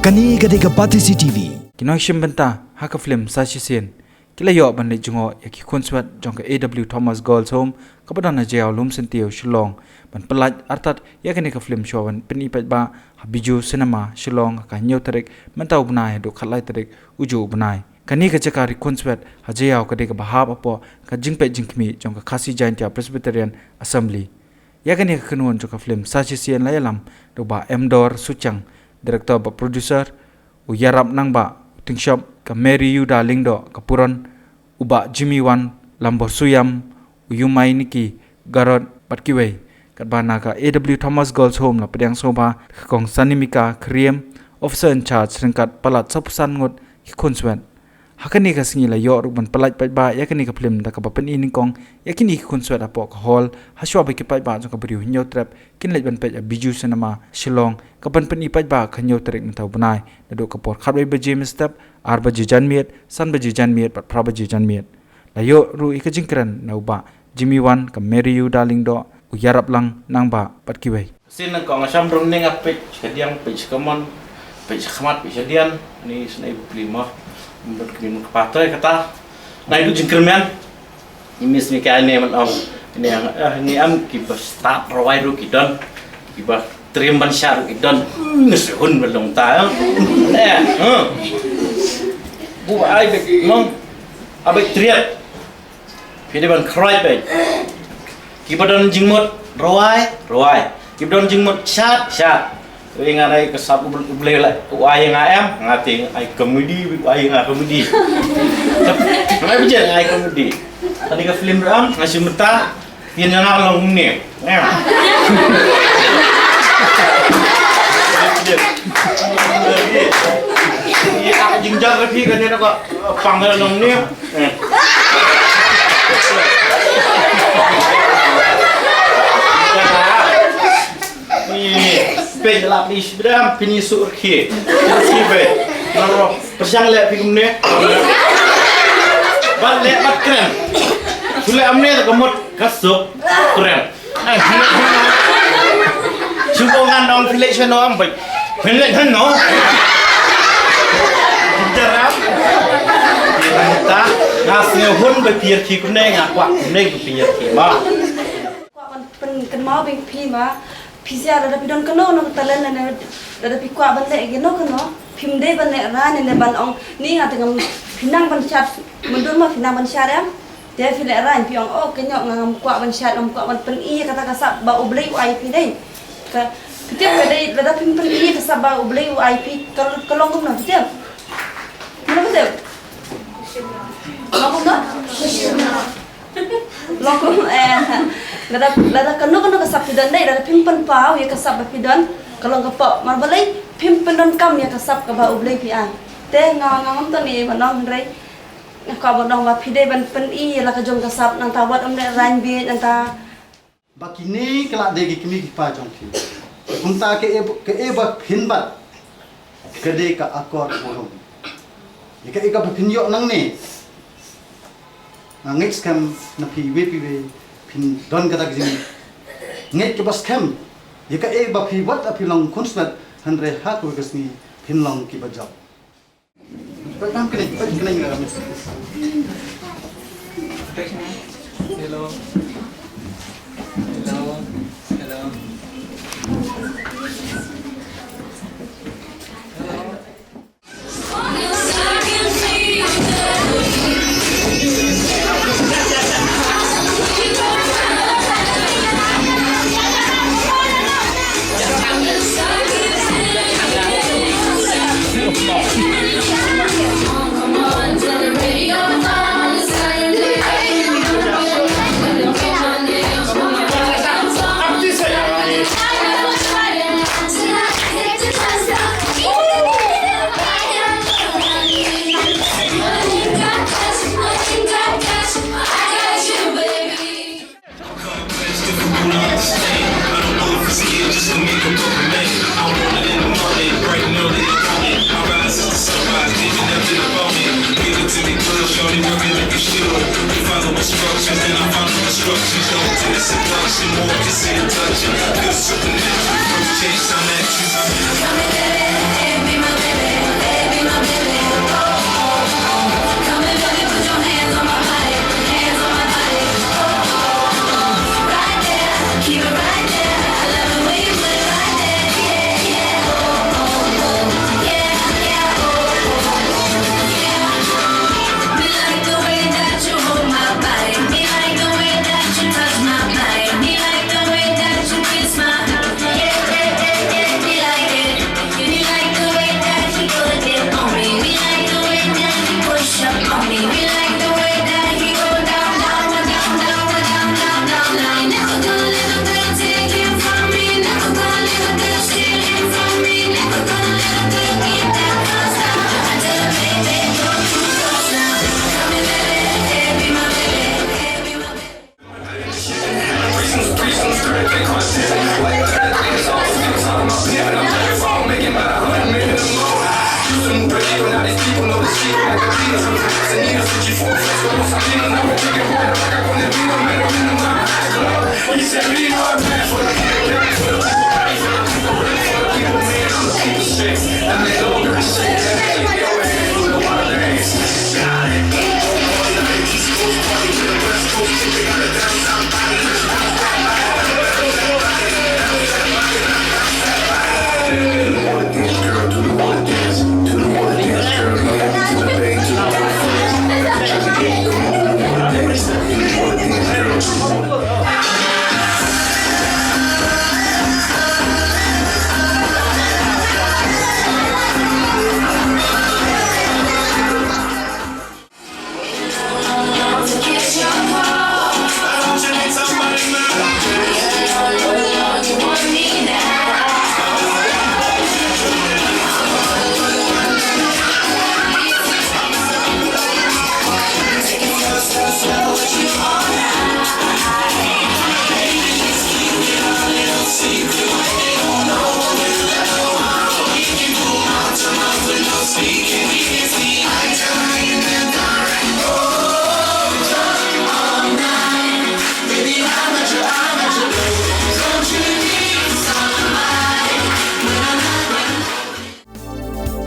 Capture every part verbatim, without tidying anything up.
Kane ka dei ka Batesi T V. Ki nongshim bynta ha ka film Sa Shisien ki la ïoh ban leit jngoh ïa ki khunswet jong ka A W Thomas Girls Home kaba don ha Jaïaw Lumsyntiew, Shillong ban pyllait artat ïa kane ka film shuwa ban pyni paidbah ha Bijou Cinema, Shillong, ha ka hynñiew tarik mynta u bnai haduh khatlai tarik u juh u bnai. Kane ka jaka ri khunswet ha Jaïaw ka dei kaba hap hapoh ka jingpeit jingkhmih jong ka Khasi Jaintia Presbyterian Assembly. Ïa kane ka kynhun jong ka film Sa Shisien la ïalam da u Bah M Dor Suchiang, director bad producer, u Ïarap Nangbah, u Tyngshop, ka Mary Yuda Lyngdoh, ka Puron, u Bah Jimmy Wan Lamborsuyam, u Yumai Niki Garod bad kiwei. Katba na ka A W Thomas Girls Home la pdiang sngewbha da ka Kong Sanimika Kyriem, officer in charge, ryngkat palat sawphew san ngut ki khunswet. Ha kane ka sngi la ïoh ruh ban pyllait paidbah ïa kane ka film da kaba pyni nyngkong ïa kine ki khunswet hapoh ka hall, ha shuwa ba ki paidbah jong ka Bri U Hynñiewtrep kin leit ban peit ha Bijou Cinema, Shillong, kaban pyni paidbah ha ka hynñiew tarik mynta u bnai, naduh ka por khatwei baje mynstep, ar baje janmiet, san baje janmiet bad phra baje janmiet. La ïoh ruh ïa ka jingkren na u Bah Jimmy Wan, ka Mary Yuda Lyngdoh, u Ïarap Lang Nangbah bad kiwei. Sien na kong, nga sham rung ne nga peit sha kadiang, peit sha kamon, peit sha khmat, peit sha dian, ni sngewbha pli mo. Mbet kni mo kpa te kata. Nai du jingkyrmen. Ni mis ni ka ne man ong. Ni ang, eh, ni am kiba stad rwai ruh ki don. Kiba trim ban shad ruh ki don. Hmm, ni sehun ban long ta, eh. Eh, huh. Bu ai bek mong. Abek triat. Phi dei ban khroit beit. Kiba don jingmut rwai, rwai. Kiba don jingmut shad, shad. Wi nga dei ka sap u Blei, u Blei la u ai nga em, nga te ai komedi, u ai nga komedi. Nga bijak ai komedi. Tadi ka film ram, nga shu mynta, phin ïa nga long ne. Em. Ïa jingjia ka phi ka ne ko pang long ne. Eh. Ni, ni. Peit la phi sbram, phi ni sur khi. Khi peit. Naro, pyrshang leh phi kumne. Bad leh bad kren. Shu leh amne ka mut ka suk kren. Shu ko ngan ong phi leh shano am bai. Phi leh shano. Jaram. Ta, nga sngewhun ba phi ïa khi kumne, nga kwah kumne ba phi ïa khi ma. Kwah ban pynkynmaw biang phi ma, phi sha lada phi don kano kano ka talent ne, lada phi kwah ban leh kano kano, phim dei ban leh rang ne ban ong ni nga te ngam, phi nang ban shad, mynta ma phi nang ban shad em. Te phi leh rang phi ong, oh, ka nyok nga ngam kwah ban shad, ngam kwah ban pyni ïa kata ka sap ba U Blei u ai phi dei. Ka, phi tip ka dei, lada phim pyni ïa ka sap ba U Blei u ai phi, ka, ka long kumno phi tip? Kumno phi tip? Long kumno? Long kum, eh, lada, lada kano kano ka sap phi don dei, lada phim pynpaw ïa ka sap ba phi don, ka long ka pop. Mar balei phim pyndonkam ïa ka sap kaba U Blei phi ai. Te nga, nga ngam tang ïa ban ong hynrei nga kwah ban ong ba phi dei ban pyni ïa la ka jong ka sap, nangta wat ym leh rang beit, nangta. Ba kine ki la dei ki kmie ki kpa jong phi. Kumta kaei, kaei ba phin bat ka dei ka akor burom. Ïa kaei kaba phin ïoh nangne, nga ngeit skhem na phi iwei pa iwei phin don kata ka jingngeit kaba skhem. Ïa kaei ba phi wat la phi long khunswet, hynrei ha kawei ka sngi phin long kiba jop. Hello. Hello. Hello.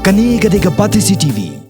Kane ka dei ka Batesi T V.